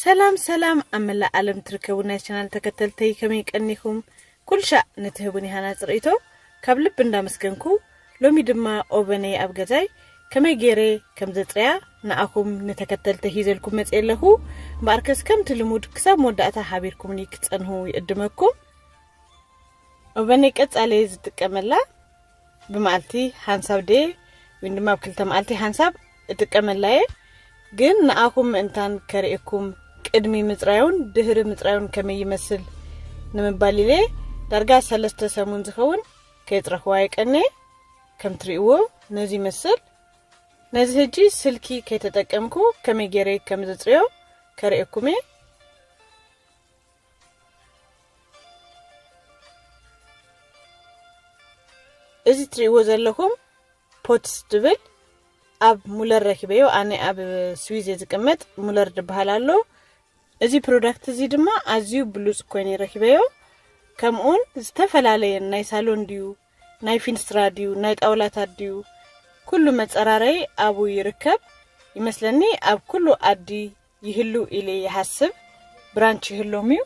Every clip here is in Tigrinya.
ሰላም ሰላም፣ ኣብ መላእ ዓለም ትርከቡ ናይ ቻናል ተከተልተይ ከመይ ቀኒኹም? ኩልሻዕ ንትህቡኒ ሃናፂ ርእይቶ ካብ ልቢ እንዳመስገንኩ፣ ሎሚ ድማ ኦቨነይ ኣብ ገዛይ ከመይ ገይረ ከም ዘፅርያ ንኣኹም ንተከተልተይ ሂዘልኩም መፅየ ኣለኹ። እምበኣርከስ ከምቲ ልሙድ ክሳብ መወዳእታ ሓቢርኩምኒ ክትፀንሁ ይዕድመኩም። ኦቨነይ ቀጻሊ ዝጥቀመላ ብመዓልቲ ሓንሳብ ደ ወይ ድማ ኣብ ክልተ መዓልቲ ሓንሳብ እጥቀመላ እየ። ግን ንኣኹም ምእንታን ከርእየኩም ቅድሚ ምጽራዩን ድህሪ ምጽራዩን ከመይ ይመስል ንምባል ኢለ ዳርጋ ሰለስተ ሰሙን ዝኸውን ከየጽረኽዋ የቀነ። ከም ትርእይዎ ነዚ ይመስል። ነዚ ሕጂ ስልኪ ከይተጠቀምኩ ከመይ ገይረ ከም ዘጽርዮ ከርእየኩም እየ። እዚ ትርእይዎ ዘለኹም ፖትስ ድብል ኣብ ሙለር ረኪበዮ። ኣነ ኣብ ስዊዝ እየ ዝቅመጥ፣ ሙለር ድበሃል ኣሎ። እዚ ፕሮዳክት እዚ ድማ ኣዝዩ ብሉጽ ኮይኑ ረኪበዮ። ከምኡውን ዝተፈላለየ ናይ ሳሎን ድዩ፣ ናይ ፊንስትራ ድዩ፣ ናይ ጣውላታት ድዩ፣ ኩሉ መጸራረይ ኣብኡ ይርከብ። ይመስለኒ ኣብ ኩሉ ኣዲ ይህሉ ኢለ ይሃስብ፣ ብራንች ይህሎም እዩ።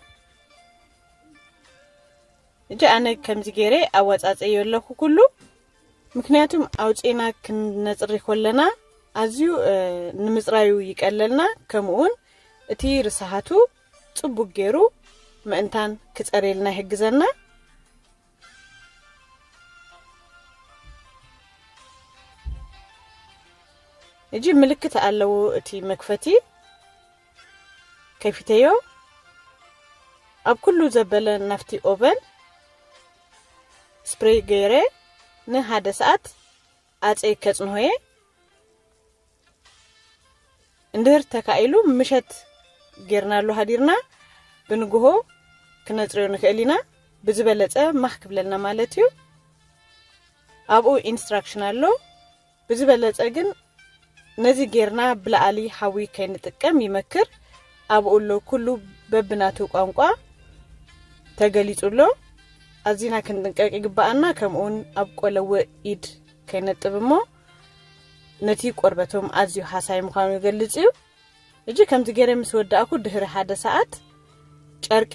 እጂ ኣነ ከምዚ ገይረ ኣዋጻጸዮ ኣለኹ ኩሉ። ምክንያቱም ኣውጺእና ክንነጽሪ ኮለና ኣዝዩ፣ እ፣ ንምጽራዩ ይቀለልና። ከምኡውን እቲ ርስሃቱ ጽቡቅ ገይሩ ምእንታን ክጸርየልና ይሕግዘና። እጂ ምልክት ኣለዎ እቲ መክፈቲ። ከፊተዮ። ኣብ ኩሉ ዘበለ ናፍቲ ኦቨን ስፕሬይ ገይረ ንሓደ ሰዓት ኣጽየ ከጽንሆ እየ። እንድህር ተካኢሉ ምሸት ጌርናሉ ሃዲርና ብንግሆ ክነጽርዮ ንኽእል ኢና። ብዝበለጸ ማኽ ክብለልና ማለት እዩ። ኣብኡ ኢንስትራክሽን ኣሎ። ብዝበለጸ ግን ነዚ ጌርና ብለኣሊ ሓዊ ከይንጥቀም ይመክር። ኣብኡ ኣሎ ኩሉ በብናቱ ቋንቋ ተገሊጹ ኣሎ። ኣዚና ክንጥንቀቅ ይግበኣና። ከምኡውን ኣብ ቆለወ ኢድ ከይነጥብ እሞ ነቲ ቆርበቶም ኣዝዩ ሃሳይ ምዃኑ ይገልጽ እዩ። እጂ ከምዚ ገይረ ምስ ወዳእኩ ድሕሪ ሓደ ሰዓት ጨርቂ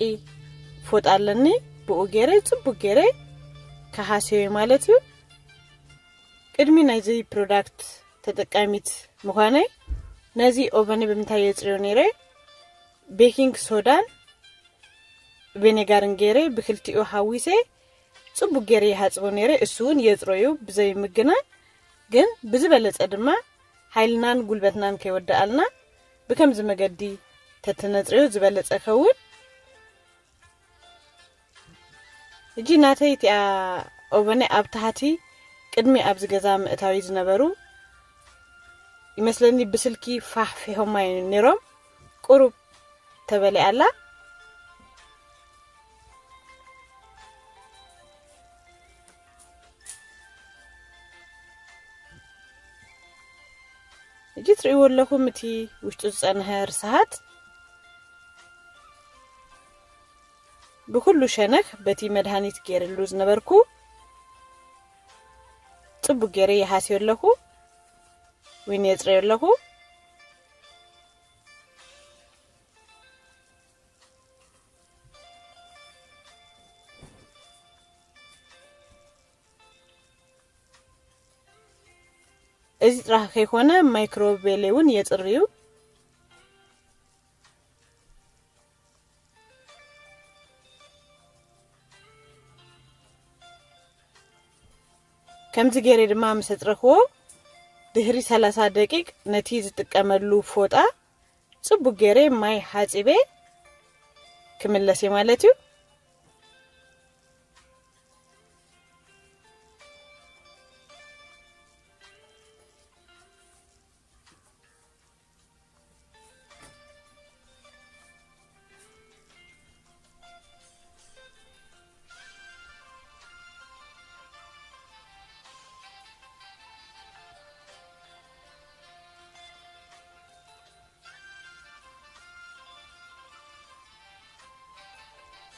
ፎጣ ኣለኒ፣ ብኡ ገይረ ጽቡቅ ገይረ ከሃስዮ ማለት እዩ። ቅድሚ ናይዚ ፕሮዳክት ተጠቃሚት ምዃነይ ነዚ ኦቨን ብምንታይ የጽርዮ ነይረ? ቤኪንግ ሶዳን ቬኔጋርን ገይረ ብክልቲኡ ሃዊሰ ጽቡቅ ገይረ ይሃጽቦ ነይረ። እሱ እውን የጽሮዩ ብዘይ ምግናን፣ ግን ብዝበለጸ ድማ ሓይልናን ጉልበትናን ከይወድኣልና ብከምዚ መገዲ ተተነጽርዮ ዝበለጸ ከውን። እጂ ናተይ እቲኣ ኦቨነ ኣብ ታህቲ ቅድሚ ኣብዚ ገዛ ምእታዊ ዝነበሩ ይመስለኒ ብስልኪ ፋሕፊሖማ ነይሮም። ቁሩብ ተበሊዓ ኣላ። እጂ ትርእይዎ ኣለኹም እቲ ውሽጡ ዝጸንሐ ርስሃት ብኩሉ ሸነኽ በቲ መድሃኒት ገይርሉ ዝነበርኩ ጽቡቅ ገይረ ይሃስዮ ኣለኹ ወይ የጽረዮ ኣለኹ። እዚ ጥራሕ ከይኮነ ማይክሮዌቭ እውን የጽርዩ። ከምዚ ገይረ ድማ ምስ ኣጽረኽዎ ድሕሪ ሰላሳ ደቂቅ ነቲ ዝጥቀመሉ ፎጣ ጽቡቅ ገይረ ማይ ሓጺበ ክምለስ እየ ማለት እዩ።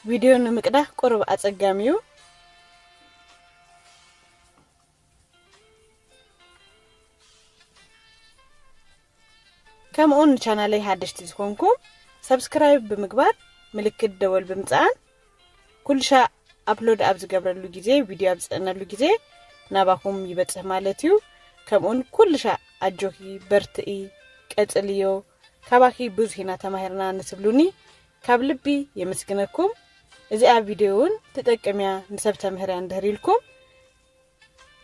ቪድዮ ንምቅዳሕ ቁሩብ ኣጸጋሚ እዩ። ከምኡ ንቻናለይ ሓደሽቲ ዝኾንኩም ሰብስክራይብ ብምግባር ምልክት ደወል ብምጽዓን ኩልሻ ኣፕሎድ ኣብ ዝገብረሉ ግዜ፣ ቪድዮ ኣብ ዝጽዕነሉ ግዜ ናባኹም ይበጽሕ ማለት እዩ። ከምኡውን ኩልሻ ኣጆኺ፣ በርትኢ፣ ቀጽልዮ፣ ካባኺ ብዙሕ ኢና ተማሂርና ንትብሉኒ ካብ ልቢ የመስግነኩም። እዚኣ ቪድዮ እውን ትጠቅም እያ፣ ንሰብ ተምህር እያ እንድህር ኢልኩም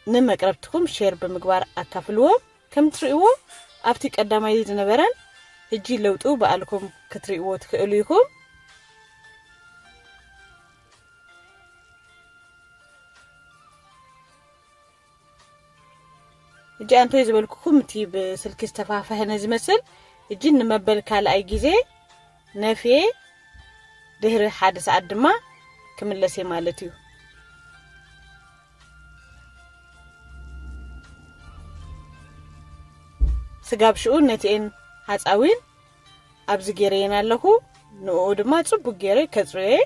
ንመቅረብትኹም ሼር ብምግባር ኣካፍልዎ። ከም ትርእይዎ ኣብቲ ቀዳማይ ዝነበረን ሕጂ ለውጡ ብኣልኩም ክትርእይዎ ትኽእሉ ኢኹም። ሕጂ ኣንቶይ ዝበልኩኹም እቲ ብስልኪ ዝተፋፈሀ ነዚ መስል ሕጂ ንመበል ካልኣይ ግዜ ነፍየ ድህሪ ሓደ ሰዓት ድማ ክምለስ እየ ማለት እዩ። ስጋብ ሽኡ ነቲኤን ሓፃዊን ኣብዚ ገይረየን ኣለኹ። ንኡ ድማ ጽቡቅ ገይረ ከጽርዮ እየ።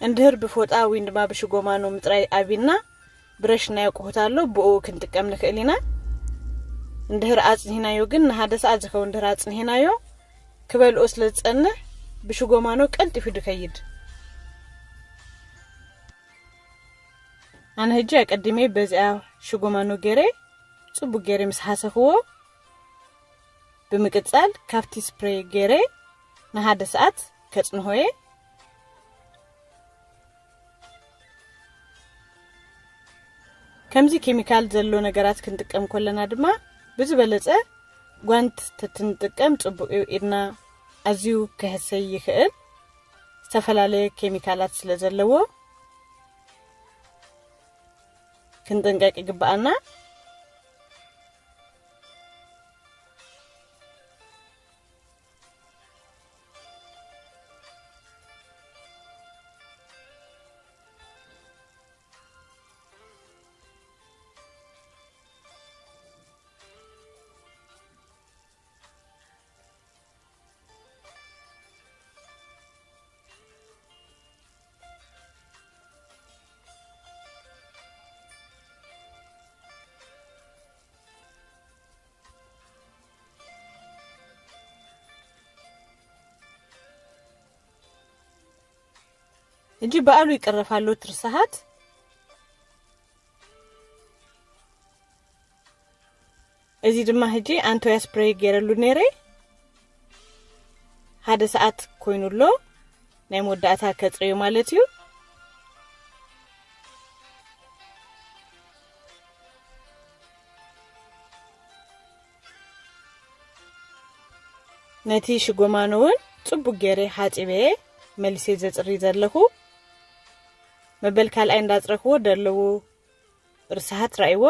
እንድህር ብፎጣ ወይ ድማ ብሽጎማኖ ምጥራይ ኣቢልና ብረሽ ናይ ኣቁሑት ኣሎ፣ ብኡ ክንጥቀም ንኽእል ኢና። እንድህር ኣጽኒህናዮ ግን ንሓደ ሰዓት ዝኸውን እንድህር ኣጽኒህናዮ ክበልኦ ስለ ዝጸንሕ ብሽጎማኖ ቀልጢፉ ድከይድ። ኣነ ሕጂ ኣቀዲመ በዚኣ ሽጎማኖ ገይረ ጽቡቅ ገይረ ምስ ሓሰኽዎ ብምቅጻል ካብቲ ስፕሬ ገይረ ንሓደ ሰዓት ከጽንሆ እየ። ከምዚ ኬሚካል ዘሎ ነገራት ክንጥቀም ከለና ድማ ብዝበለጸ ጓንት ተትንጥቀም ጽቡቅ እዩ። ኢድና ኣዝዩ ክሕሰይ ይኽእል፣ ዝተፈላለየ ኬሚካላት ስለ ዘለዎ ክንጥንቀቅ ይግብኣና። ሕጂ በዓሉ ይቅረፍ ኣሎ ትርሳሃት። እዚ ድማ ሕጂ ኣንቶያ ስፕሬይ ገይረሉ ነይረ። ሓደ ሰዓት ኮይኑ ኣሎ። ናይ መወዳእታ ከጽርዮ ማለት እዩ። ነቲ ሽጎማኖ እውን ጽቡቅ ገይረ ሓጺበ መሊሴ ዘጽሪ ዘለኹ። መበል ካልኣይ እንዳጽረኽዎ ደለዉ ርስሓት ራእይዎ።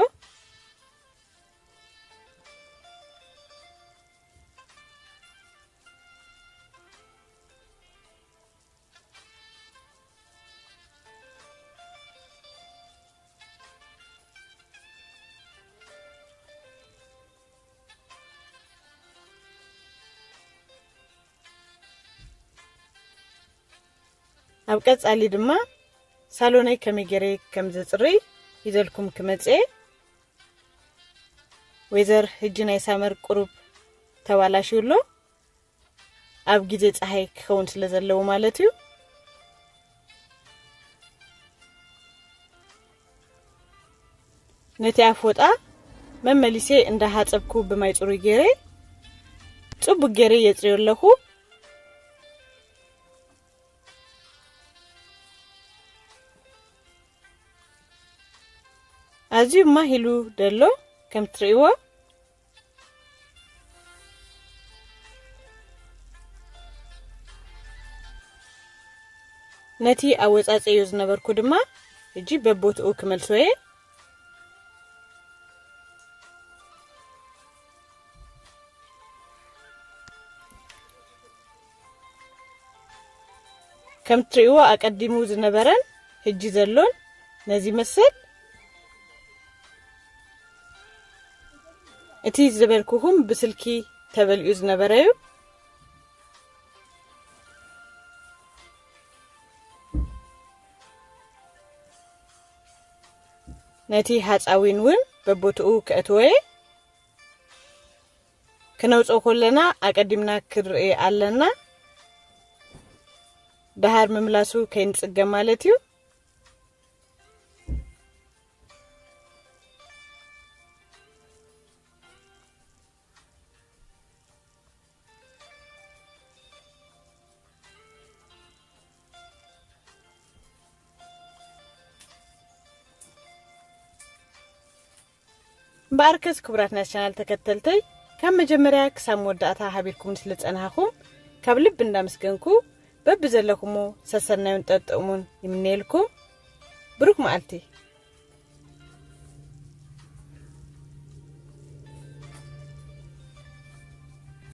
ኣብ ቀጻሊ ድማ ሳሎነይ ከመይ ገይረ ከም ዘጽሪ ሂዘልኩም ክመጽእ። ዌዘር ሕጂ ናይ ሳመር ቁሩብ ተባላሽዩ ኣሎ። ኣብ ግዜ ጸሓይ ክኸውን ስለ ዘለዎ ማለት እዩ። ነቲ ኣፎጣ መመሊሴ እንዳሃጸብኩ ብማይ ጽሩይ ገይረ ጽቡቅ ገይረ የጽርዮ ኣለኹ። ኣዝዩ ማሂሉ ደሎ ከም ትርእይዎ። ነቲ ኣወጻጸዮ ዝነበርኩ ድማ ሕጂ በቦትኡ ክመልሶ እየ። ከም ትርእይዎ ኣቀዲሙ ዝነበረን ሕጂ ዘሎን ነዚ ይመስል። እቲ ዝበልኩኹም ብስልኪ ተበሊኡ ዝነበረ እዩ። ነቲ ሃፃዊን እውን በቦትኡ ከእትዎ እየ። ክነውፅኦ ከለና ኣቀዲምና ክንርኢ ኣለና። ደሃር ምምላሱ ከይንፅገም ማለት እዩ። እምበኣርከስ ክቡራት ናይ ቻናል ተከተልተይ፣ ካብ መጀመርያ ክሳብ መወዳእታ ሃቢርኩም ስለ ዝጸናሕኩም ካብ ልቢ እንዳመስገንኩ፣ በብዘለኩሞ ሰሰናዩን ጠጥሙን ይምነየልኩም። ብሩክ መዓልቲ።